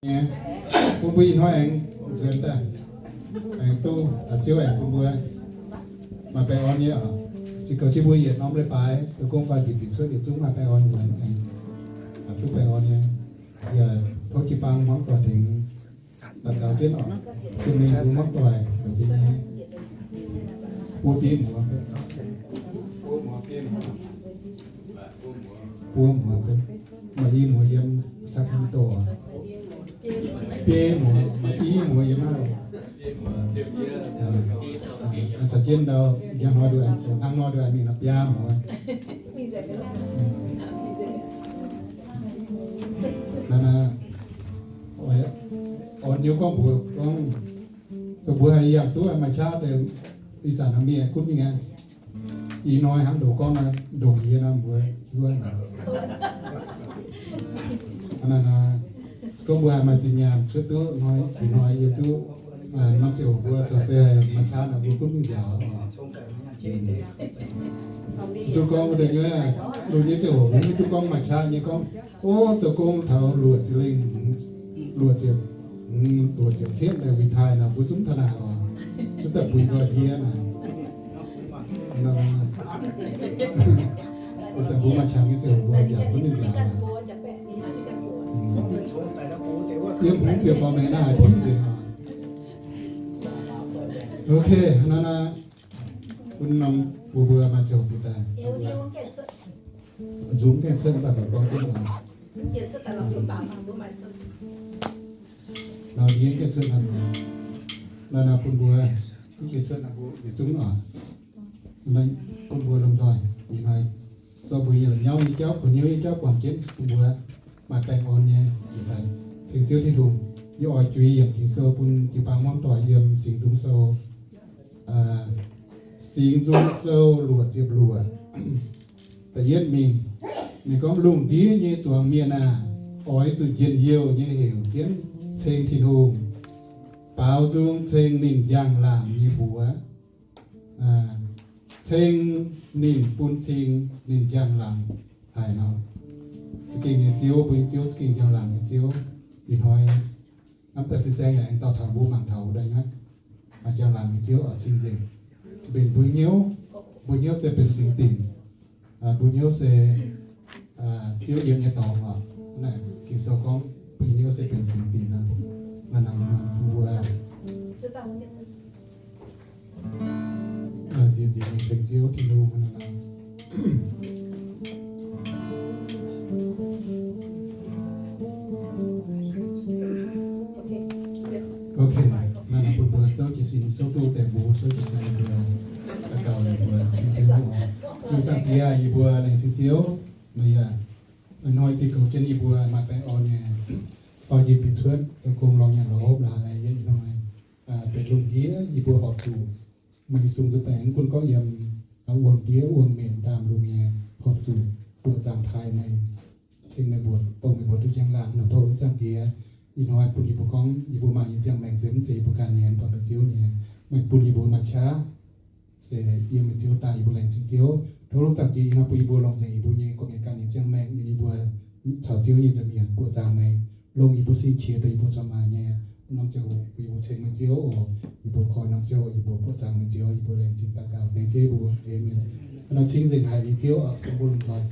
nyei. Bun mbuo ih hnoi aengx nzuonx daaih, aengx duqv, aa, Ziouv aengx bun mbuo maaih baengh orn nyei oc. Ziux goux jienv mbuo yietc norm leiz-baaix zoux gong faah njiec binc cuotv yietc zungv maaih baengh orn nzuonx aengx, aa, duqv baengh orn nyei. Yaac tov jiu-baang hmuangv doic tengx daux gaux jienv oc. Jienv mingh mbuo hmuangv doic, buo biei muoz, buo muoz, maaih i muoz yiem Sacramento oc. Biei muoz, maaih i muoz yiem naaiv. Caux jienv ndau, njang hnoi nduqc, hnangv nor nduqc mingh nor biaa muoz. Naaiv, naaiv, orn hnyouv gorngv mbuox gorngv, dongh mbuo haih yangh duqv maaih qaqv deix, ih zanc mingh gunv mingh aqv. Ih hnoi hnangv ndongc gorngv naaiv, ndongc yie naaiv mbuo hiuv aqv. Naaiv, naaiv, se gorngv mbuo haih maaih zinh nyaanh cuotv duqv hnoi, ih hnoi yie duqv, norm ziangh hoc mbuo zoux zeiz maaih qaqv naaic mbuo gunv mingh nziaauc oc. Se duqv gorngv wuov deix nyei, lunx nyei ziangh hoc mbuo mv duqv gorngv maaih qaqv nyei gorngv, o, zoux gong taux luoqc ziepc lengh, luoqc ziepc, luoqc ziepc cietv daaih retire naaic mbuo zungv taux naaic oc, zungv daaih buix nzoih ndie naaic. Ih zanc mbuo maaih qangx nyei ziangh hoc mbuo ziangh gunv ninh nziaauc. Yiem hmz ziepc faaux maengx naaiv haaix diuv nzengc oc. Ok, naaiv naaiv bun norm mbuo mbuo maaih ziangh hoc mbuo daaih nzunc gaengh cuotv daaih mbuo gorngv jienv oc. Nor yie gaengh cuotv naaiv, naaiv naaiv bun mbuo, gaengh cuotv naaiv mbuo yietc zungv oc. Bun mbuo lomh nzoih ih hnoi zorqv mbuo nyei la'nyauv nyei jauv, kuonx hnyouv nyei jauv guangc jienv bun mbuo maaih baengh orn nyei yietc daaih ceng Ziouv Tin-Hungh. Yie oix juix yiemc Ging-Sou bun jiu-baang hmuangv doic yiem Singx Nzung Sou, Singx Nzung Sou luoqc ziepc luoqc, da'yietv mingh. Ninh gorngv, lungh ndiev nyei zuangx mienh aah! Oix zuqc njien-youh nyei heuc jienv ceng Tin-Hungh, baaux nzung ceng ninh njang-laangc nyei mbuox, ceng ninh bun cing ninh njang-laangc haic nor. Za'gengh nyei Ziouv, mbuo nyei Ziouv, za'gengh njang-laangc nyei Ziouv. Ih hnoi hnamv daaih fin-saeng yaac aengx dorh taux mbuo mangc taux wuov deix nyei njang-laangc nyei Ziouv oix cing nzengc, mbenc mbuo hnyouv. Mbuo hnyouv se benx singx dinc. Mbuo hnyouv se Ziouv yiem nyei dorngx oc. Naaiv Ging-Sou gorngv mbuo hnyouv se benx singx dinc nor. Naaiv nor mbuo nziex nziex mingh ceng Ziouv Tin-Hungh nor. Ok, naaiv nor bun mbuo souv jiez sin, souv duqv deix mbuo souv jiez sin, mbuo daux gaux, yie mbuo ceng Tin-Hungh. Lungh zaangc Diex, yie mbuo laengz zingh Ziouv, meih yaac hnoi zinh goux jienv yie mbuo maaih baengh orn nyei faaux njiec deix cuotv zoux gong lorz nyanc lorz hopv laaix yiem ih hnoi. Benx lungh ndiev yie mbuo horpc zuqc meih nyei sung nzuih baengc, mv gunv gorngv yiem wuom-ndiev wuom-menc ndaamv-lunx nyei, horpc zuqc buoqc zaangc taaih meih, ceng meih mbuox, dongh meih mbuox duqv njang-laangc nor. Tov Lungh Zaangc Diex, ih hnoi bun yie mbuo gorngv yie mbuo maaih nyei ziangh maengc se mv zeiz yie mbuo ganh nyei, mv baac meih Ziouv nyei. Meih bun yie mbuo maaih qaqv se yiem meih Ziouv daaih, yie mbuo laengz zingh Ziouv. Tov Lungh Zaangc Diex ih hnoi bun yie mbuo longc nzengc yie mbuo nyei gorqv-mienh ganh nyei ziangh maengc, yiem yie mbuo caux Ziouv nyei nza'hmien buoqc zaangc meih, longc yie mbuo sin qiex daaih yie mbuo zuangx maaic nyei norm ziangh hoc, bun yie mbuo ceng meih Ziouv oc. Yie mbuo koi norm ziangh hoc yie mbuo buoqc zaangc meih Ziouv, yie mbuo laengz zingh daux gaux dengv Ziouv mbuo. Aamen. Hnoi cing nzengc haic meih Ziouv oc, bun mbuo longc nzoih.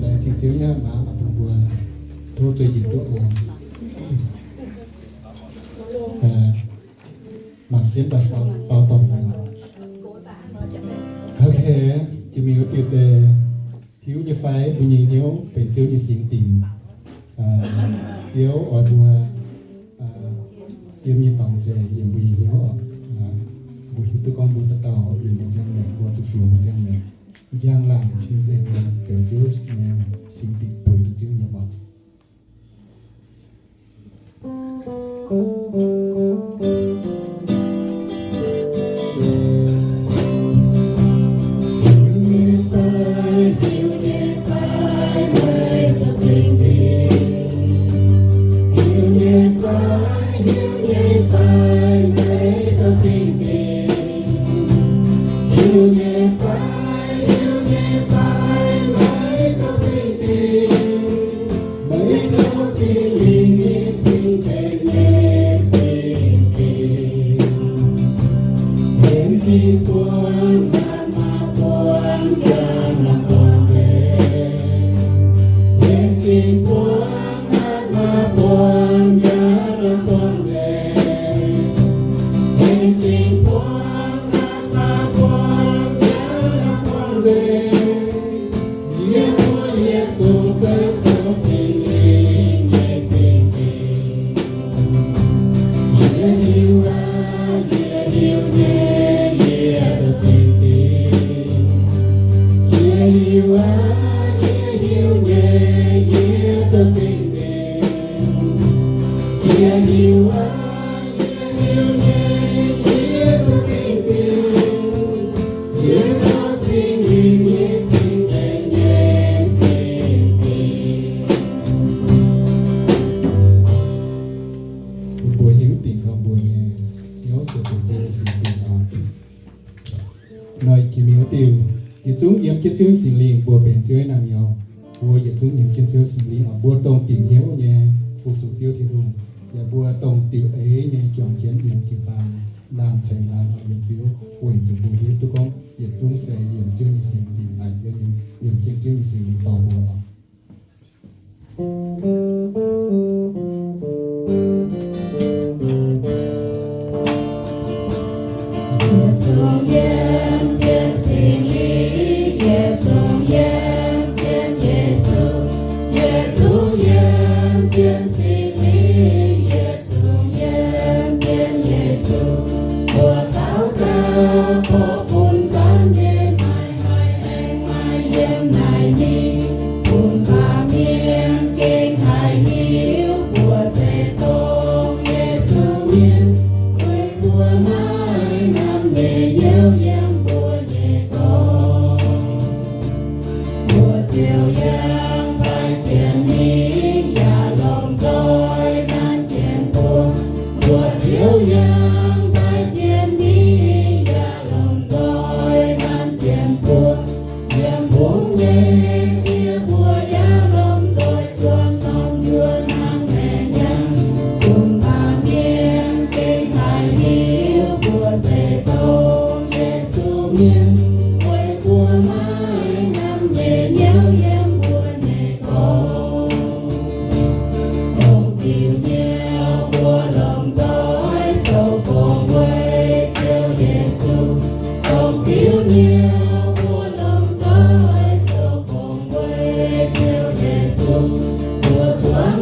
Laengz zingh Ziouv nyei maa oix bun mbuo tov zueih njiec duqv oc. Mangc jienv daaih baaux dorngh nzengc. Ok, jiex mingh wuov diuh se tiuv nyei fai mbuo nyei hnyouv benx Ziouv nyei singx dinc. Ziouv oix mbuo yiem nyei dorngx se yiem mbuo nyei hnyouv oc. Mbuo hiuv duqv gorngv mbuo dauh dauh yiem mbuo nziang maengc, mbuo zuqc fiuv mbuo nziang maengc, njang laangc cing-nzengc benx Ziouv nyei singx dinc bueix duqv Ziouv yiem oc. Mbuo hiuv dingc gorngv mbuo nyei hnyouv se benx Ziouv nyei singx dinc oc. Noic jiex mingh wuov diuh, yietc zungv yiem jienv Ziouv Singx Lingh mbuo benx Ziouv nyei naamh nyouz. Mbuo yietc zungv yiem jienv Ziouv Singx Lingh oc. Mbuo dongh dingc hnyouv nyei fu-sux Ziouv Tin-Hungh, yaac mbuo dongh diuh eix nyei juangc jienv yiem jiu-baang laanh ceix laanh oc yiem Ziouv, weic zuqc mbuo hiuv duqv gorngv yietc zungv se yiem Ziouv nyei singx lingh, yiem jienv Ziouv nyei singx lingh dorh mbuo oc.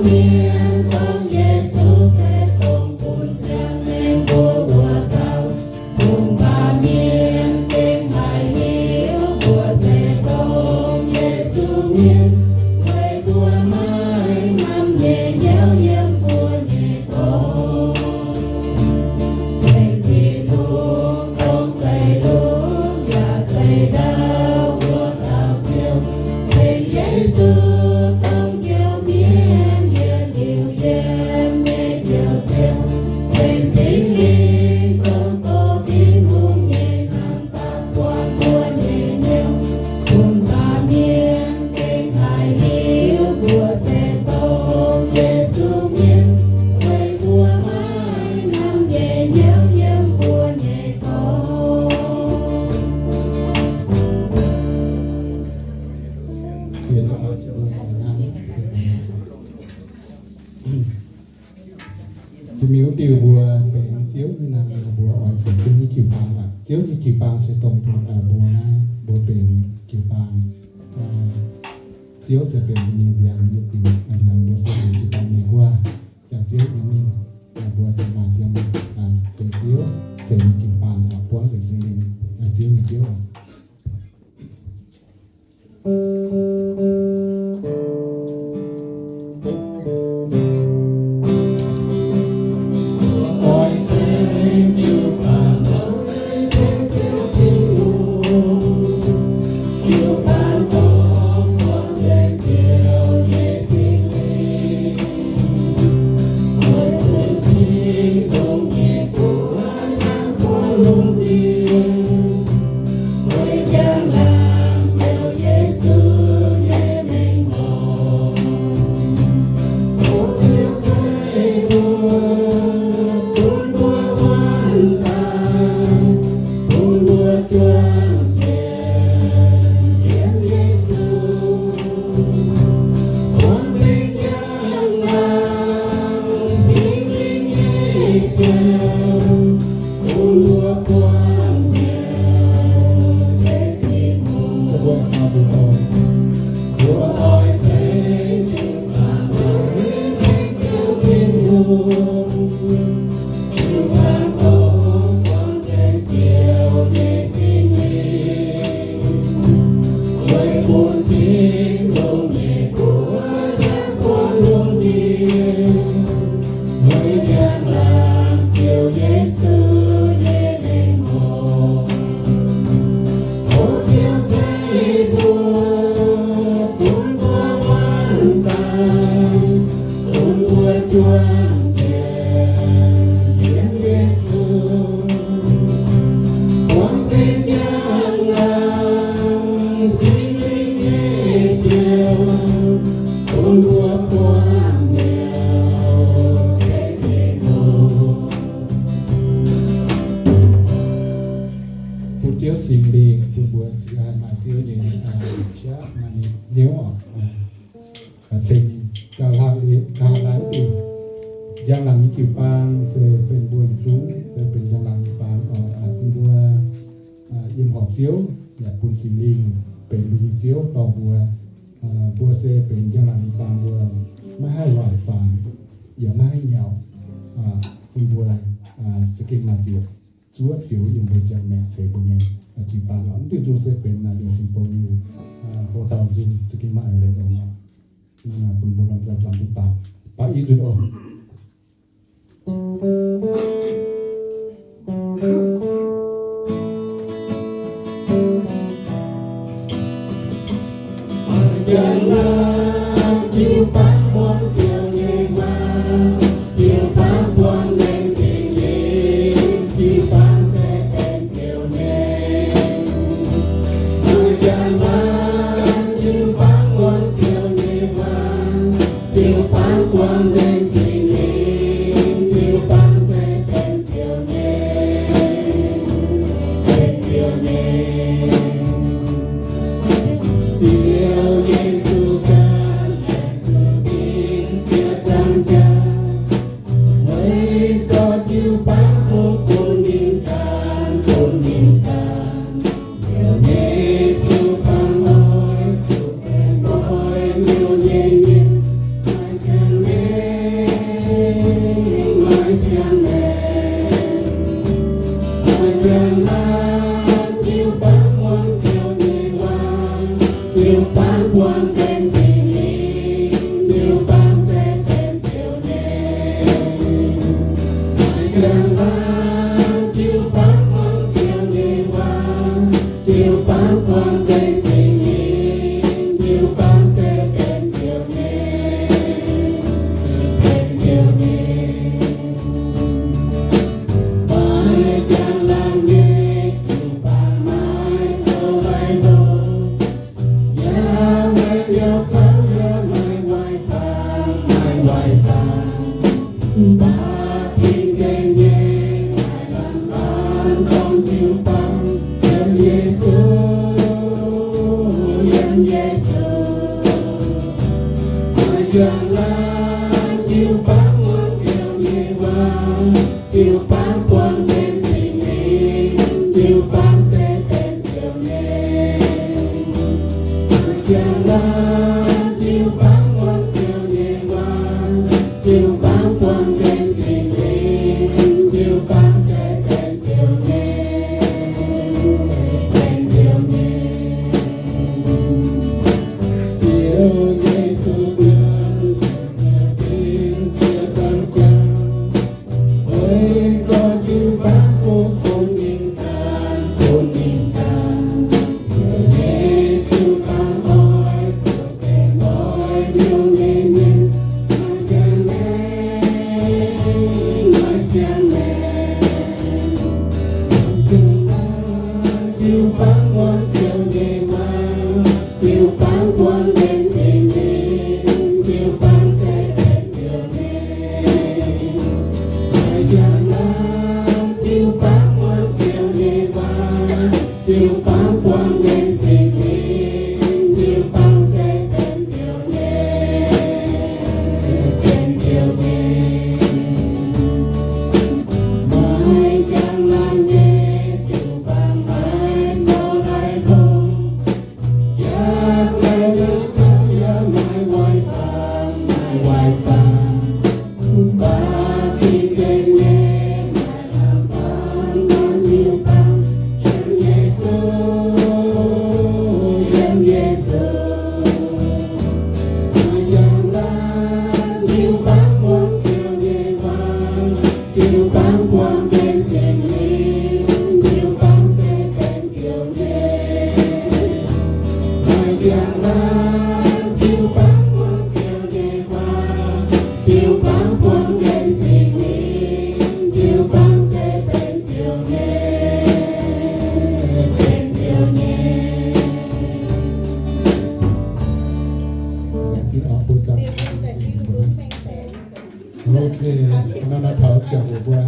Mienh gorngv Yesu se dongh bun ziangh maengx mbuo wuov dauh. Bun baamh mienh gengh haih hiuv mbuo se dongh Yesu mienh, weic mbuo maiv hnamv nyei hnyouv yiem mbuo nyei gorx. Ceng Tin-Hungh dongh zeiv-lungh yaac zeiv-ndau wuov dauh Ziouv. Ceng Yesu dongh njoux mienh yietc liuz yiem nyei njoux Ziouv. Ceng Singx Lingh dongh doz Tin-Hungh nyei hnamv baac buangh mbuo nyei hnyouv. Bun baamh mienh gengh haih hiuv mbuo se dongh Yesu mienh, weic mbuo maiv hnamv nyei hnyouv yiem mbuo nyei gorx. Jiex mingh wuov diuh mbuo benx Ziouv nyei naamh nor, mbuo oix caux Ziouv nyei jiu-baang aqv. Ziouv nyei jiu-baang se dongh mbuo naaiv, mbuo benx jiu-baang. Ziouv se benx mbuo nyei ndiangx, ndiangx mbuo se benx jiu-baang nyei wuov. Ziangh Ziouv yiem mingh, mbuo ziouc maaih ziangh ceix Ziouv, ceix nyei jiu-baang, buangv nzengc Singx Lingh, Ziouv nyei Ziouv. Bun Ziouv Singx Lingh bun mbuo sienx maaih Ziouv nyei qaqv maaih ninh hnyouv oc. Ceng ninh gauh hlaax, gauh hlaax diuc. Njang-laangc nyei jiu-baang se benx mbuo yietc zungv se benx njang-laangc nyei baang oc. Bun mbuo yiem horpc Ziouv yaac bun Singx Lingh benx mbuo nyei Ziouv dorh mbuo. Mbuo se benx njang-laangc nyei baang, mbuo maiv haih waaic fangx, yaac maiv haih nyauc. Bun mbuo za'gengh maaih ziepc zuoqv fioux yiem mbuo ziangh maengc ceix mbuo nyei jiu-baang oc. Mv diuh nzung se benx liouh singx bou liuh, hoc dauh nzung za'gengh maaih eix leiz longx oc. Bun mbuo lomh nzoih juangc jiu-baang. Baav i nzunc oc. Jiu-baang se benx Ziouv nyei, benx Ziouv nyei. Maaih njang-laangc nyei jiu-baang maiv zoux lai-louc. Yaac maaih biauv-caux, yaac maaih waaic-fangx, maaih waaic-fangx. Mv baac cing-nzengc nyei maaih lamh baanx gorngv jiu-baang yiem Yesu, yiem Yesu. Maaih njang-laangc jiu-baang muangx Ziouv nyei waac. Jiu-baang buangh nzengc Singx Lingh, jiu-baang se benx Ziouv nyei. Njang-laangc jiu-baang buangh Ziouv nyei waac, jiu-baang buangh nzengc Singx Lingh, jiu-baang se benx Ziouv nyei, benx Ziouv nyei. Ziouv Yesu nyanc dingc ziex dauh jangx. Weic zuqc jiu-baang fungx bun ninh ganh, bun ninh ganh. Ziouv nyei jiu-baang oix zuqc benx oix hnyouv nyei mienh, maaih njang-laangc, maaih siang-maengc. Maaih njang-laangc jiu-baang muangx Ziouv nyei waac. Jiu-baang buangh nzengc Singx Lingh, jiu-baang se benx Ziouv nyei. Maaih njang-laangc jiu-baang buangh Ziouv nyei waac, jiu-baang buangh nzengc Singx Lingh, jiu-baang se benx Ziouv nyei, benx Ziouv nyei. Maaih njang-laangc nyei jiu-baang maiv zoux lai-louc. Yaac zaih la'kuqv yaac maaih waaic-fangx, maaih waaic-fangx. Mv baac cing-nzengc nyei maaih lamh baanx gorngv jiu-baang yiem Yesu, yiem Yesu. Maaih njang-laangc jiu-baang muangx Ziouv nyei waac. Jiu-baang buangh nzengc Singx Lingh, jiu-baang se benx Ziouv nyei. Maaih njang-laangc jiu-baang buangh Ziouv nyei waac, jiu-baang buangh nzengc Singx Lingh, jiu-baang se benx Ziouv nyei, benx Ziouv nyei. Ok, naaiv taux ziangh hoc mbuo,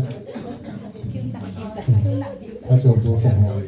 ziangh hoc mbuo fongc hoc.